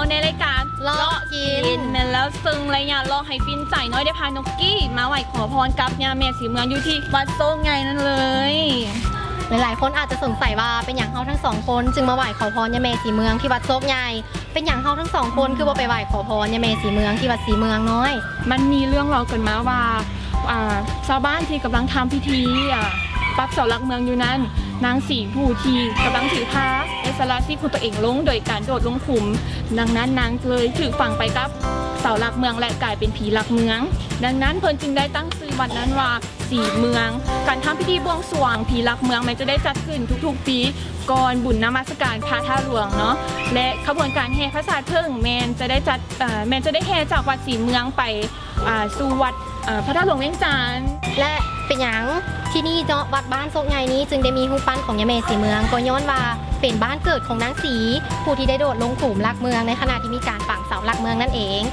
ໃນລາຍການເລາະກິນ. ແມ່ນແລ້ວ, ເຊິ່ງໄລຍະເລາະໃຫ້ຟິນໃຈ, ນ້ອຍໄດ້ພານົກກີ້ມາໄຫວ້ຂໍພອນກັບຍ່າແມ່ສີເມືອງຢູ່ທີ່ວັດໂຊກໃຫຍ່ນັ້ນເລີຍ. ຫຼາຍໆຄົນອາດຈະສົງໄສວ່າ ເປັນຫຍັງເຮົາທັງສອງຄົນຈຶ່ງມາໄຫວ້ຂໍພອນຍ່າແມ່ສີເມືອງທີ່ວັດໂຊກໃຫຍ່? ເປັນຫຍັງເຮົາທັງສອງຄົນຄືບໍ່ໄປໄຫວ້ຂໍພອນຍ່າແມ່ສີເມືອງທີ່ວັດສີເມືອງນ້ອຍ? ມັນມີເລື່ອງເລົ່າກັນມາວ່າ ອ່າ ຊາວບ້ານທີ່ກຳລັງທຳພິທີ ອ່າ ປັບເສົາຫຼັກເມືອງຢູ່ນັ້ນ, ນາງສີຜູ້ທີ່ກຳລັງຖືພາໄດ້ສະຫຼະຊີບຂອງຕົວເອງລົງໂດຍການໂດດລົງຂຸມ. ດັ່ງນັ້ນນາງເລີຍຖືກຝັງໄປກັບເສົາຫຼັກເມືອງ ແລະ ກາຍເປັນຜີຫຼັກເມືອງ. ດັ່ງນັ້ນເພິ່ນຈຶ່ງໄດ້ຕັ້ງຊື່ວັດນັ້ນວ່າ ສີເມືອງ. ການທຳພິທີບວງສວງຜີຫຼັກເມືອງແມ່ນຈະໄດ້ຈັດຂຶ້ນທຸກໆປີ ກ່ອນບຸນນະມັດສະການພະທາດຫຼວງເນາະ ແລະ ຂະບວນການແຫ່ພະສາດເຜິ້ງແມ່ນຈະໄດ້ຈັດ ເອີ ແມ່ນຈະໄດ້ແຫ່ຈາກວັດສີເມືອງໄປ ອ່າ ສູ່ວັດ ເອີ ພະທາດຫຼວງວຽງຈັນ. ແລະ ເປັນຫຍັງທີ່ນີ້ເນາະ ວັດບ້ານໂຊກໃຫຍ່ນີ້ຈຶ່ງໄດ້ມີຮູບປັ້ນຂອງຍາແມ່ສີເມືອງ? ກໍຍ້ອນວ່າເປັນບ້ານເກີດຂອງນາງສີ ຜູ້ທີ່ໄດ້ໂດດລົງຂຸມຫຼັກເມືອງ ໃນຂະນະທີ່ມີການຝັງເສົາຫຼັກເມືອງນັ້ນເອງ.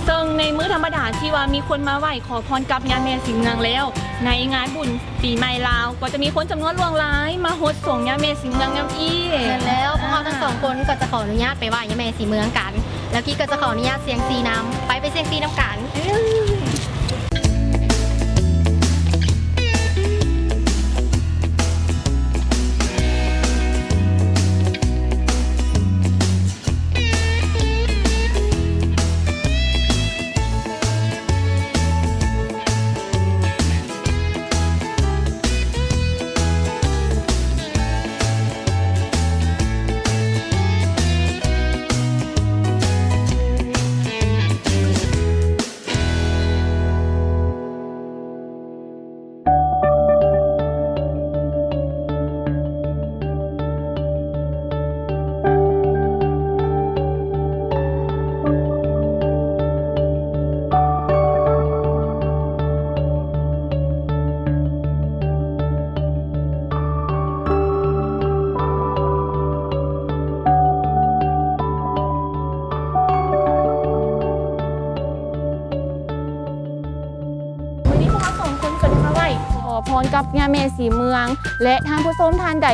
ເຊິ່ງໃນມື້ທຳມະດາທີ່ວ່າມີຄົນມາໄຫວ້ ຂໍພອນກັບຍາແມ່ສີເມືອງແລ້ວ, ໃນງານບຸນປີໃໝ່ລາວກໍຈະມີຄົນຈຳນວນຫຼວງຫຼາຍມາຫົດສົງຍາແມ່ສີເມືອງນຳອີກ. ແມ່ນແລ້ວ, ພວກເຮົາທັງສອງຄົນກໍຈະຂໍອະນຸຍາດໄປໄຫວ້ຍາແມ່ສີເມືອງກັນ, ແລ້ວກີ້ກໍຈະຂໍອະນຸຍາດສ່ຽງຊີນຳ. ໄປ, ໄປສ່ຽງຊີນຳກັນ. ມື້ນີ້ພວກເຮົາສອງຄົນກໍໄດ້ມາໄຫວ້ຂໍພອນກັບຍາແມ່ສີເມືອງ ແລະ ທ່ານຜູ້ຊົມທ່ານໃດ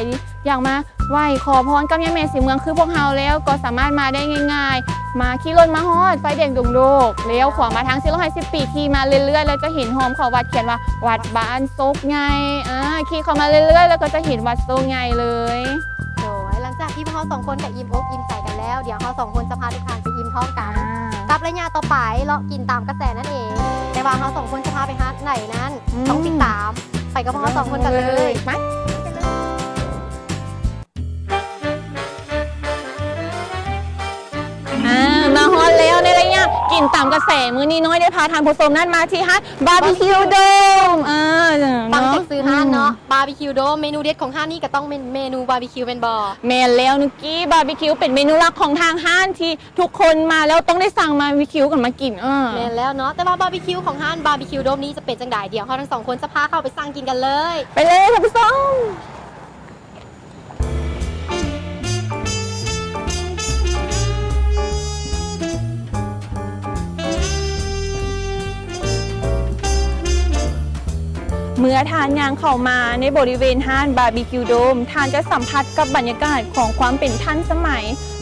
ຢາກມາໄຫວ້ຂໍພອນກັບຍາແມ່ສີເມືອງຄືພວກເຮົາແລ້ວ ກໍສາມາດມາໄດ້ງ່າຍໆ. ມາຂີ່ລົດມາຮອດໄຟແດງດົງໂດກ, ລ້ຽວຂວາມາທາງສີ່ຮ້ອຍຫ້າສິບປີ, ຂີ່ມາເລື້ອຍໆ ແລ້ວຈະເຫັນຫ້ອມເຂົ້າວັດຂຽນວ່າ ວັດບ້ານໂຊກໃຫຍ່. ອາ ຂີ່ເຂົ້າມາເລື້ອຍໆ ແລ້ວກໍຈະເຫັນວັດໂຊກໃຫຍ່ເລີຍ. ໂດຍ ຫຼັງຈາກທີ່ພວກເຮົາສອງຄົນໄດ້ອີ່ມອົກອີ່ມໃຈກັນແລ້ວ, ດຽວເຮົາສອງຄົນຈະພາທຸກທ່ານໄປອີ່ມທ້ອງກັນ ອ່າ ກັບໄລຍະຕໍ່ໄປ ເລາະກິນຕາມກະແສນັ້ນເອງ. ແຕ່ວ່າເຮົາສອງຄົນຈະພາໄປຮ້ານໃດນັ້ນ ອືມ ຕ້ອງຕິດຕາມ. ໄປກັບພວກເຮົາສອງຄົນກັນເລີຍ. ໄປ. ອ່າ ມາຮອດແລ້ວໃນໄລຍະກິນຕາມກະແສ. ມື້ນີ້ນ້ອຍໄດ້ພາທ່ານຜູ້ຊົມນັ້ນມາທີ່ຮ້ານບາບີຄິວໂດມ. ອ່າ ຟັງຈາກຊື່ຮ້ານເນາະ ບາບີຄິວໂດມ. ເມນູເດັດຂອງຮ້ານນີ້ກໍຕ້ອງເປັນເມນູບາບີຄິວແມ່ນບໍ່? ແມ່ນແລ້ວ ນຸກກີ້, ບາບີຄິວເປັນເມນູຫຼັກຂອງທາງຮ້ານທີ່ທຸກຄົນມາແລ້ວຕ້ອງໄດ້ສັ່ງບາບີຄິວກັນມາກິນ. ເອີ ແມ່ນແລ້ວເນາະ. ແຕ່ວ່າບາບີຄິວຂອງຮ້ານບາບີຄິວໂດມນີ້ຈະເປັນຈັ່ງໃດ? ດຽວເຮົາທັງສອງຄົນຈະພາເຂົ້າໄປສັ່ງກິນກັນເລີຍ. ໄປເລີຍທ່ານຜູ້ຊົມ. ເມື່ອທ່ານຍ່າງເຂົ້າມາໃນບໍລິເວນຮ້ານບາບີຄິວໂດມ, ທ່ານຈະສຳຜັດກັບບັນຍາກາດຂອງຄວາມເປັນທັນສະໄໝ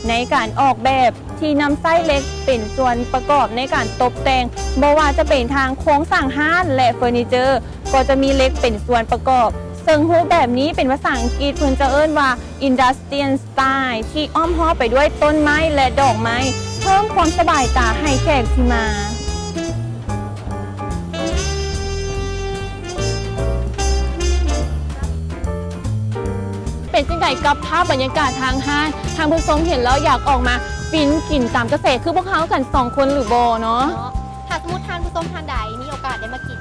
ໃນການອອກແບບ ທີ່ນຳໃຊ້ເຫຼັກເປັນສ່ວນປະກອບໃນການຕົບແຕ່ງ, ບໍ່ວ່າຈະເປັນທາງໂຄງສ້າງຮ້ານ ແລະ ເຟີນີເຈີ ກໍຈະມີເຫຼັກເປັນສ່ວນປະກອບ. ເຊິ່ງຮູບແບບນີ້ເປັນພາສາອັງກິດ, ເພິ່ນຈະເອີ້ນວ່າ Industrial Style ທີ່ອ້ອມຮອບໄປດ້ວຍຕົ້ນໄມ້ ແລະ ດອກໄມ້, ເພີ່ມຄວາມສະບາຍຕາໃຫ້ແຂກທີ່ມາ. ເປັນຈັ່ງໃດກັບພາບບັນຍາກາດທາງຮ້ານ? ທ່ານຜູ້ຊົມເຫັນແລ້ວຢາກອອກມາຟິນກິນຕາມກະແສຄືພວກເຮົາກັນສອງຄົນຫຼືບໍ່ເນາະ? ເນາະ ຖ້າສົມມຸດທ່ານຜູ້ຊົມທ່ານໃດມີໂອກາດໄດ້ມາກິນ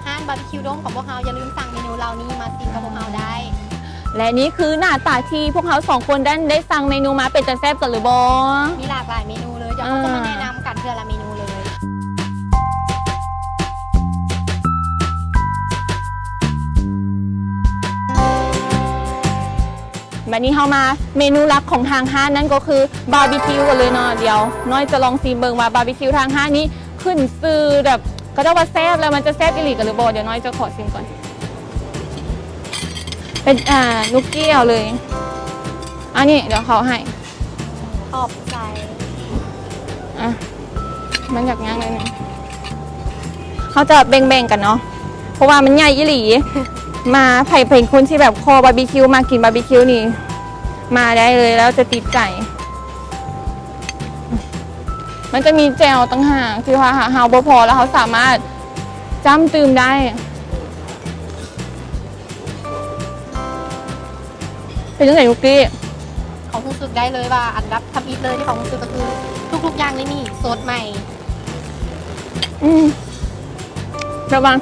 ຮ້ານບາບີຄິວໂດມຂອງພວກເຮົາ, ຢ່າລືມສັ່ງເມນູເຫຼົ່ານີ້ມາຊິມກັບພວກເຮົາໄດ້. ແລະ ນີ້ຄືໜ້າຕາທີ່ພວກເຮົາສອງຄົນນັ້ນໄດ້ສັ່ງເມນູມາ, ເປັນຕາແຊບກັນຫຼືບໍ່? ມີຫຼາກຫຼາຍເມນູເລີຍ, ດຽວເຮົາຈະມາແນະນຳກັນເທື່ອລະເມນູເລີຍ. ບັດນີ້ເຮົາມາເມນູຫຼັກຂອງທາງຮ້ານ, ນັ້ນກໍຄືບາບີຄິວກັນເລີຍເນາະ. ດຽວນ້ອຍຈະລອງຊີມເບິ່ງວ່າບາບີຄິວທາງຮ້ານນີ້ຂຶ້ນຊື່ແບບ ເຂົາເຈົ້າວ່າແຊບ ແລ້ວມັນຈະແຊບອີ່ຫຼີກັນຫຼືບໍ່? ດຽວນ້ອຍຈະຂໍຊີມກ່ອນ. ເປັນ ອ່າ ນຸກກີ້ເອົາເລີຍ. ອັນນີ້ດຽວເຂົາໃຫ້. ຂອບໃຈ. ອ່ະ ມັນຢາກຍ່າງໜ້ອຍໜຶ່ງ ເຮົາຈະແບ່ງໆກັນເນາະ ເພາະວ່າມັນໃຫຍ່ອີ່ຫຼີ. ມາ ໃຜເປັນຄົນທີ່ແບບຄໍບາບີຄິວ ມັກກິນບາບີຄິວນີ້ ມາໄດ້ເລີຍ ແລ້ວຈະຕິດໃຈ. ມັນຈະມີແຈ່ວຕ່າງຫາກ ທີ່ວ່າເຮົາບໍ່ພໍ ແລ້ວເຮົາສາມາດຈ້ຳຕື່ມໄດ້. ເປັນຈັ່ງໃດລູກເກ? ເຂົາຮູ້ສຶກໄດ້ເລີຍວ່າ ອັນດັບທຳອິດເລີຍທີ່ເຂົາຮູ້ສຶກກໍຄື ທຸກໆຢ່າງໃນນີ້ສົດໃໝ່. ອືມ ແບບວ່າ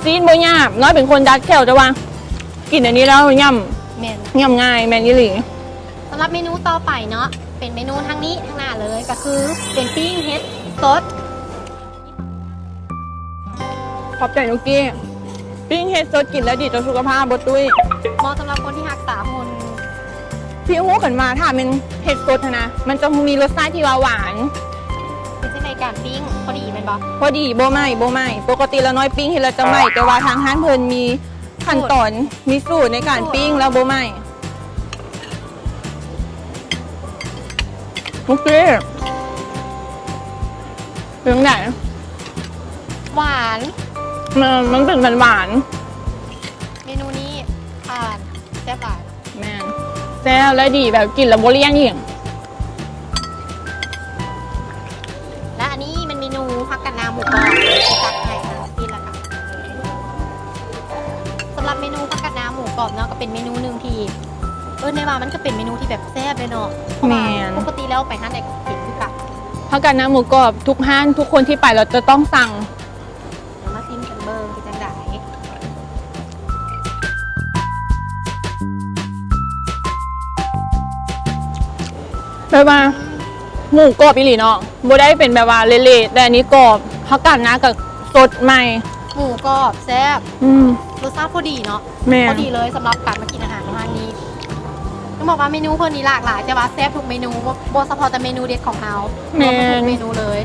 ຊີ້ນບໍ່ຫຍາບ ນ້ອຍເປັນຄົນດັດແຂ້ວ ແຕ່ວ່າກິນອັນນີ້ແລ້ວຫຍ້ຳ ແມ່ນ ຫຍ້ຳງ່າຍ ແມ່ນອີ່ຫຼີ. ສຳລັບເມນູຕໍ່ໄປເນາະ ເປັນເມນູທາງນີ້ ທາງໜ້າເລີຍ ກໍຄືເປັນປີ້ງເຫັດສົດ. ຂອບໃຈລູກເກ. ປີ້ງເຫັດສົດກິນແລ້ວດີຕໍ່ສຸຂະພາບບໍ່ຕຸ້ຍ. ເໝາະສຳລັບຄົນທີ່ຮັກສາຫຸ່ນ. ທີ່ຮູ້ກັນວ່າຖ້າແມ່ນເຫັດສົດຫັ້ນນະ ມັນຈະມີລົດຊາດທີ່ວ່າຫວານ. ເປັນຈັ່ງໃດການປີ້ງ ພໍດີແມ່ນບໍ່? ພໍດີ ບໍ່ໄໝ້ ບໍ່ໄໝ້. ປົກກະຕິລະນ້ອຍປີ້ງເຮັດແລ້ວຈະໄໝ້ ແຕ່ວ່າທາງຮ້ານເພິ່ນມີຂັ້ນຕອນ ມີສູດໃນການປີ້ງແລ້ວບໍ່ໄໝ້. ໂອເຄ ເປັນຈັ່ງໃດ? ຫວານ ແມ່ນ ມັນເປັນຫວານໆ. ເມນູນີ້ຜ່ານ ແຊບຫຼາຍ. ແມ່ນ ແຊບ ແລະ ດີ ແບບກິນແລ້ວບໍ່ລ້ຽງອີກ. ແລະ ອັນນີ້ແມ່ນເມນູຜັກກາດນາໝູກອບ ທີ່ຕັກໃຫ້ທາງຊີ້ນລະກະ ສຳລັບເມນູຜັກກາດນາໝູກອບເນາະ ກໍເປັນເມນູໜຶ່ງທີ່ເອີ້ນໄດ້ວ່າມັນກໍເປັນເມນູທີ່ແບບແຊບເລີຍເນາະ. ແມ່ນ ເພາະວ່າປົກກະຕິແລ້ວໄປຮ້ານໃດກໍເຫັນຄືກັນ ຜັກກາດນາໝູກອບ ທຸກຮ້ານ ທຸກຄົນທີ່ໄປແລ້ວຈະຕ້ອງສັ່ງ. ດຽວມາຊີມກັນເບິ່ງເປັນຈັ່ງໃດ. ແບບວ່າໝູກອບອີ່ຫຼີເນາະ ບໍ່ໄດ້ເປັນແບບວ່າເລະໆ ແຕ່ອັນນີ້ກອບ ຜັກກາດນາກໍສົດໃໝ່. ໝູກອບແຊບ ອືມ ລົດຊາດພໍດີເນາະ. ແມ່ນ ພໍດີເລີຍສຳລັບການມາກິນອາຫານຢູ່ຮ້ານນີ້. ຕ້ອງບອກວ່າເມນູເພິ່ນນີ້ຫຼາກຫຼາຍ ແຕ່ວ່າແຊບທຸກເມນູ ບໍ່ ບໍ່ສະເພາະແຕ່ເມນູເດັດຂອງເຮົາ. ແມ່ນ ລວມທຸກເມນູເລີຍ.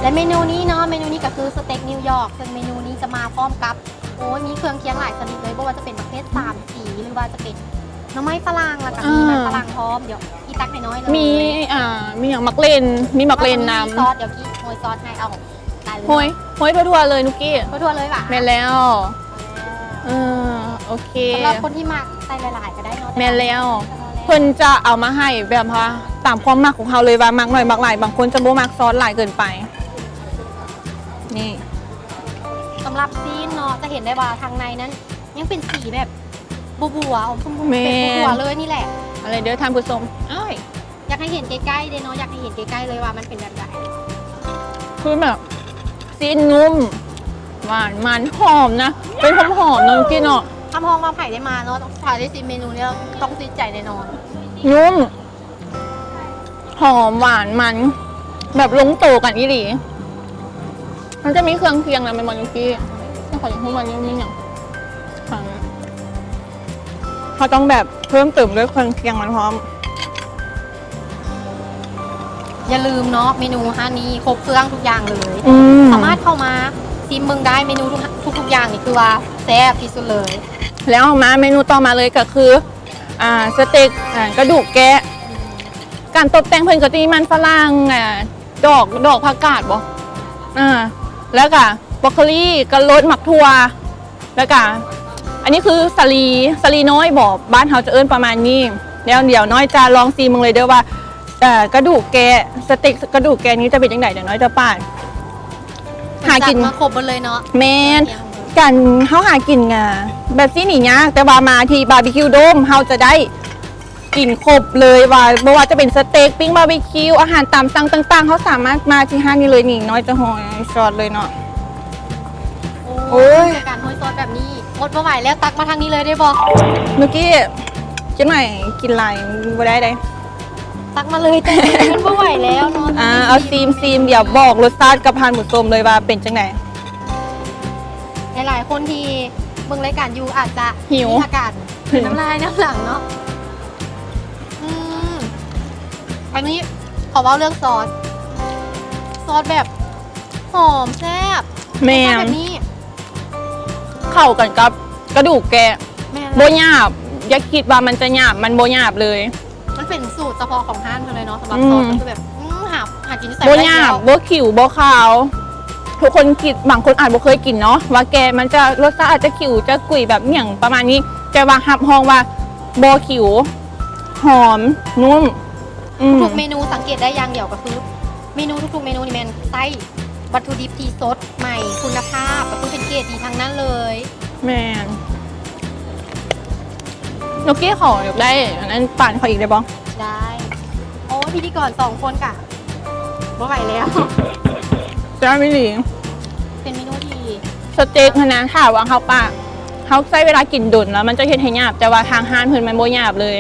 ແລະ ເມນູນີ້ເນາະ ເມນູນີ້ກໍຄືສະເຕັກນິວຢອກ ເຊິ່ງເມນູນີ້ຈະມາພ້ອມກັບ ໂອ້ຍ ມີເຄື່ອງຄຽງຫຼາຍຊະນິດເລີຍ ບໍ່ວ່າຈະເປັນໝາກເຜັດສາມສີ ຫຼືວ່າຈະເປັນໜໍ່ໄມ້ຝຣັ່ງ ແລ້ວກໍມີ ອ່າ ມັນຝຣັ່ງພ້ອມ. ດຽວກີ້ຕັກໃຫ້ນ້ອຍເລີຍ. ມີ ອ່າ ມີຫຍັງ ໝາກເລັ່ນ ມີໝາກເລັ່ນນຳ ແລ້ວກໍມີຊອດ ດຽວກີ້ໂຮຍຊອດໃຫ້. ເອົາ ໄດ້ເລີຍ ໂຮຍ ໂຮຍທົ່ວໆເລີຍນຸກກີ້. ທົ່ວໆເລີຍຫວາ? ແມ່ນແລ້ວ. ເອີ ໂອເຄ ສຳລັບຄົນທີ່ມັກໃສ່ຫຼາຍໆກໍໄດ້ເນາະ. ແມ່ນແລ້ວ ເພິ່ນຈະເອົາມາໃຫ້ແບບວ່າຕາມຄວາມມັກຂອງເຮົາເລີຍວ່າມັກໜ້ອຍມັກຫຼາຍ. ບາງຄົນຈະບໍ່ມັກຊອດຫຼາຍເກີນໄປ. ນີ້ ສຳລັບຊີ້ນເນາະ ຈະເຫັນໄດ້ວ່າທາງໃນນັ້ນຍັງເປັນສີແບບບົວໆ ອອກຊົມພູ ແມ່ນ ເປັນບົວໆເລີຍນີ້ແຫຼະ. ເອົາເລີຍເດີທ່ານຜູ້ຊົມ ເອີຍ ຢາກໃຫ້ເຫັນໃກ້ໆເດ້ເນາະ ຢາກໃຫ້ເຫັນໃກ້ໆເລີຍວ່າມັນເປັນແບບໃດ. ຄືແບບຊີ້ນນຸ້ມ ຫວານມັນ ຫອມນະ ເປັນຫອມໆເນາະ ກິນເນາະ. ຮັບຮອງວ່າໃຜໄດ້ມາເນາະ ຖ້າໄດ້ຊີມເມນູນີ້ແລ້ວຕ້ອງຕິດໃຈແນ່ນອນ. ນຸ້ມ ຫອມ ຫວານ ມັນ ແບບລົງໂຕກັນອີ່ຫຼີ. ມັນຈະມີເຄື່ອງຄຽງນະ ແມ່ນບໍ່ ນິກກີ້? ແຕ່ຂໍຢາກຮູ້ວ່າຍັງມີຫຍັງ. ເຮົາຕ້ອງແບບເພີ່ມເຕີມດ້ວຍເຄື່ອງຄຽງມັນພ້ອມ. ຢ່າລືມເນາະ ເມນູຮ້ານນີ້ຄົບເຄື່ອງທຸກຢ່າງເລີຍ. ອືມ ສາມາດເຂົ້າມາຊີມເບິ່ງໄດ້ ເມນູທຸກ ທຸກໆຢ່າງນີ້ຄືວ່າແຊບທີ່ສຸດເລີຍ. ແລ້ວມາເມນູຕໍ່ມາເລີຍກໍຄື ອ່າ ສະເຕັກ ອ່າ ກະດູກແກະ. ການຕົບແຕ່ງເພິ່ນກໍຈະມີມັນຝຣັ່ງ ອ່າ ດອກ ດອກຜັກກາດບໍ ອ່າ ແລ້ວກະບຣອກໂຄລີ ກະໂລດ ໝາກຖົ່ວ ແລ້ວກະ ອັນນີ້ຄືສາລີ ສາລີນ້ອຍບໍ ບ້ານເຮົາຈະເອີ້ນປະມານນີ້. ແລ້ວດຽວນ້ອຍຈະລອງຊີມເບິ່ງເລີຍເດີວ່າ ເອີ ກະດູກແກະ ສະເຕັກກະດູກແກະນີ້ຈະເປັນຈັ່ງໃດ. ດຽວນ້ອຍຈະປາດ ຫາກິນ ມາຄົບເບິດເລີຍເນາະ. ແມ່ນ ການເຮົາຫາກິນ ອ່າ ແບບຊີ້ນນີ້ຍາກ ແຕ່ວ່າມາທີ່ບາບີຄິວໂດມ ເຮົາຈະໄດ້ ກິນຄົບເລີຍວ່າ ບໍ່ວ່າຈະເປັນສະເຕັກ ປີ້ງບາບີຄິວ ອາຫານຕາມສັ່ງຕ່າງໆ ເຮົາສາມາດມາທີ່ຮ້ານນີ້ເລີຍ. ນີ້ນ້ອຍຈະໂຮຍຊອດເລີຍເນາະ. ໂອ້ຍ ໂອ້ຍ ການໂຮຍຊອດແບບນີ້ ອົດບໍ່ໄຫວແລ້ວ ຕັກມາທາງນີ້ເລີຍໄດ້ບໍ່? ເມື່ອກີ້ ຈັກໜ້ອຍກິນຫຼາຍບໍ່ໄດ້ເດ້. ຕັກມາເລີຍ ແຕ່ມັນບໍ່ໄຫວແລ້ວເນາະ. ອ່າ ເອົາຊີມ ຊີມ ດຽວບອກລົດຊາດກັບທ່ານຜູ້ຊົມເລີຍວ່າເປັນຈັ່ງໃດ. ຫຼາຍໆຄົນທີ່ເບິ່ງລາຍການຢູ່ອາດຈະ ຫິວ ມີອາການ ຫິວ ນ້ຳລາຍນ້ຳຫຼັງເນາະ. ອືມ ອັນນີ້ຂໍເວົ້າເລື່ອງຊອດ ຊອດແບບຫອມແຊບ. ແມ່ນ ແບບນີ້ເຂົ້າກັນກັບກະດູກແກະ. ແມ່ນ ບໍ່ຫຍາບ ຢ່າຄິດວ່າມັນຈະຫຍາບ ມັນບໍ່ຫຍາບເລີຍ. ມັນເປັນສູດສະເພາະຂອງຮ້ານເພິ່ນເລີຍເນາະ ສຳລັບ ອືມ ຊອສກໍຄືແບບ ອືມ ຫາ ຫາກິນຢູ່ໃສບໍ່ຫຍາບ ບໍ່ຫິວ ບໍ່ຄາວ. ທຸກຄົນຄິດ ບາງຄົນອາດບໍ່ເຄີຍກິນເນາະ ວ່າແກມັນຈະ ລົດຊາດອາດຈະຫິວ ຈະກຸຍແບບຫຍັງປະມານນີ້ ແຕ່ວ່າຮັບຮອງວ່າບໍ່ຫິວ ຫອມ ນຸ້ມ. ອືມ ທຸກເມນູສັງເກດໄດ້ຢ່າງດຽວກໍຄື ເມນູທຸກໆເມນູນີ້ແມ່ນໃຊ້ວັດຖຸດິບທີ່ສົດໃໝ່ ຄຸນນະພາບ ກໍຄືເປັນເກຣດດີທັງນັ້ນເລີຍ. ແມ່ນ. ໂນກີ້ ຂໍຢາກໄດ້ອັນນັ້ນປານເຂົາອີກໄດ້ບໍ່? ໄດ້. ໂອ້ຍ ພິທີກອນສອງຄົນກະບໍ່ໄຫວແລ້ວ. ແຊບອີ່ຫຼີ. ເປັນເມນູທີ່ ສະເຕັກຫັ້ນນະ ຖ້າວ່າເຮົາປະ ເຮົາໃຊ້ເວລາກິນດົນແລ້ວມັນຈະເຮັດໃຫ້ຫຍາບ ແຕ່ວ່າທາງຮ້ານເພິ່ນມັນບໍ່ຫຍາບເລີຍ.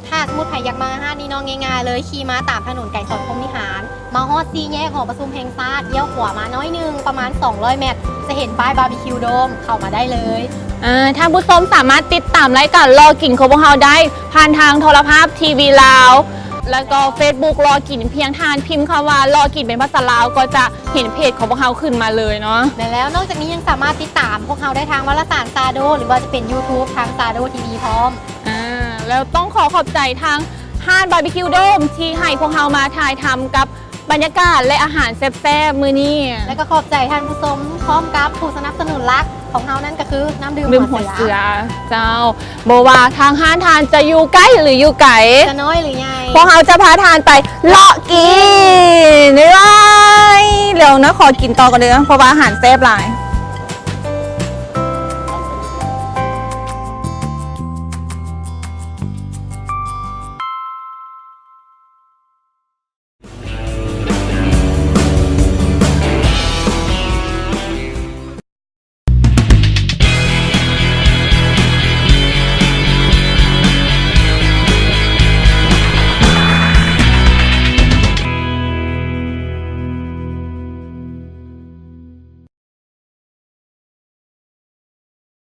ຖ້າສົມມຸດໃຜຢາກມາຮ້ານນີ້ເນາະ ງ່າຍໆເລີຍ ຂີ່ມາຕາມຖະໜົນໄກສອນພົມວິຫານ ມາຮອດສີ່ແຍກຫໍປະຊຸມແຫ່ງຊາດ ລ້ຽວຂວາມາໜ້ອຍໜຶ່ງ ປະມານສອງຮ້ອຍແມັດ ຈະເຫັນປ້າຍບາບີຄິວໂດມ ເຂົ້າມາໄດ້ເລີຍ. ເອີ ທ່ານຜູ້ຊົມສາມາດຕິດຕາມລາຍການຫຼໍ່ກິນຂອງພວກເຮົາໄດ້ ຜ່ານທາງໂທລະພາບ ທີວີລາວ ແລ້ວກໍເຟສບຸກຫຼໍ່ກິນ ພຽງທ່ານພິມຄຳວ່າຫຼໍ່ກິນເປັນພາສາລາວ ກໍຈະເຫັນເພຈຂອງພວກເຮົາຂຶ້ນມາເລີຍເນາະ. ແມ່ນແລ້ວ ນອກຈາກນີ້ຍັງສາມາດຕິດຕາມພວກເຮົາໄດ້ທາງວາລະສານຊາໂດ ຫຼືວ່າຈະເປັນຢູທູບທາງຊາໂດທີວີພ້ອມ. ອ່າ ແລ້ວຕ້ອງຂໍຂອບໃຈທາງຮ້ານບາບີຄິວໂດມ ທີ່ໃຫ້ພວກເຮົາມາຖ່າຍທຳກັບບັນຍາກາດ ແລະ ອາຫານແຊບໆມື້ນີ້ ແລະ ກໍຂອບໃຈທ່ານຜູ້ຊົມ ພ້ອມກັບຜູ້ສະໜັບສະໜູນຫຼັກຂອງເຮົານັ້ນກໍຄື ນ້ຳດື່ມຫົວເສືອ. ເຈົ້າ ບໍ່ວ່າທາງຮ້ານທ່ານຈະຢູ່ໃກ້ ຫຼື ຢູ່ໄກ ຈະນ້ອຍ ຫຼື ໃຫຍ່ ພວກເຮົາຈະພາທ່ານໄປເລາະກິນ. ບາຍບາຍ. ແລ້ວນະ ຂໍກິນຕໍ່ກ່ອນເດີ ເພາະວ່າອາຫານແຊບຫຼາຍ.